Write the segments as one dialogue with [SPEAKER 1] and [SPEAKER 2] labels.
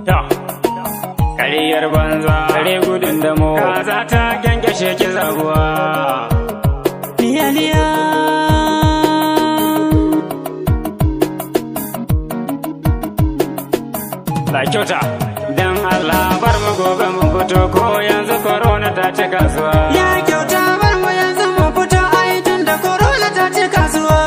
[SPEAKER 1] Ta, kariyar banza, kare gudun damo, kaza ta kyankyashe ki zabuwa.
[SPEAKER 2] Liya liya.
[SPEAKER 1] La kyauta, dan Allah bar mu gobe mu fito ko yanzu corona ta ci kasuwa.
[SPEAKER 2] Ya kyauta bar mu yanzu mu fito ai tun da corona ta ci kasuwa.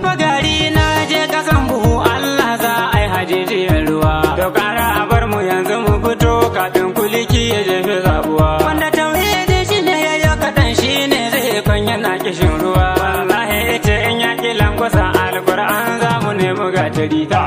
[SPEAKER 1] Fagari na je kasan buhu Allah za a yi hajijiyar ruwa. To kara a bar mu yanzu mu fito kafin kuliki ya jefi zabuwa. Wanda tauhidi shi ne ya yi kaɗan shi ne zai kwan yana kishin ruwa. Wallahi ita in ya ƙi lankwasa alkur'an za mu nemi gatari ta.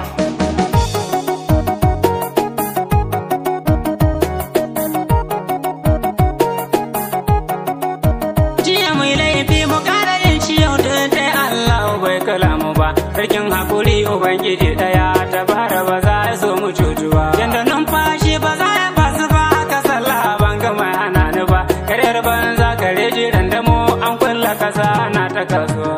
[SPEAKER 1] Jiya mai laifi mu ƙara yin shi yau da dai Allah bai kala mu ba. Sarkin hakuri Ubangiji ɗaya ta bara ba za ya so mu cutu ba. Yanda numfashi ba za ya basu ba haka sallah ban ga mai hana ni ba. Karyar banza kare jiran damo an kulla kasa ana ta kasuwa.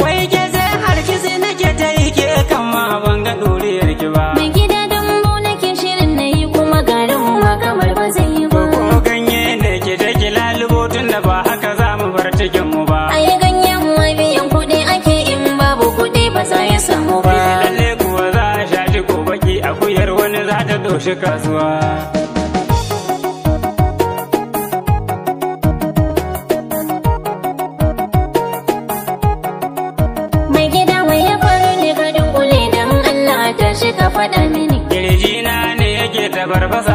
[SPEAKER 1] Wai ke sai hargitsi nake ta yi ke kan ma ban ga ɗuriyar ki ba.
[SPEAKER 3] Mai gida dambu nake shirin na yi kuma garin ma kamar ba zai yi ba.
[SPEAKER 1] Ko ganye ne ke je ki lalubo tun da ba haka za mu bar cikin mu ba.
[SPEAKER 3] A yi ganyen ma biyan kuɗi ake in babu kuɗi ba za ya samu ba.
[SPEAKER 1] Lalle kuwa za a sha shi ko baki akuyar wani za ta doshi kasuwa.
[SPEAKER 3] Mai gida mai ya faru ne ka dunkule don Allah tashi ka faɗa mini.
[SPEAKER 1] Kirjina ne yake ta farfasa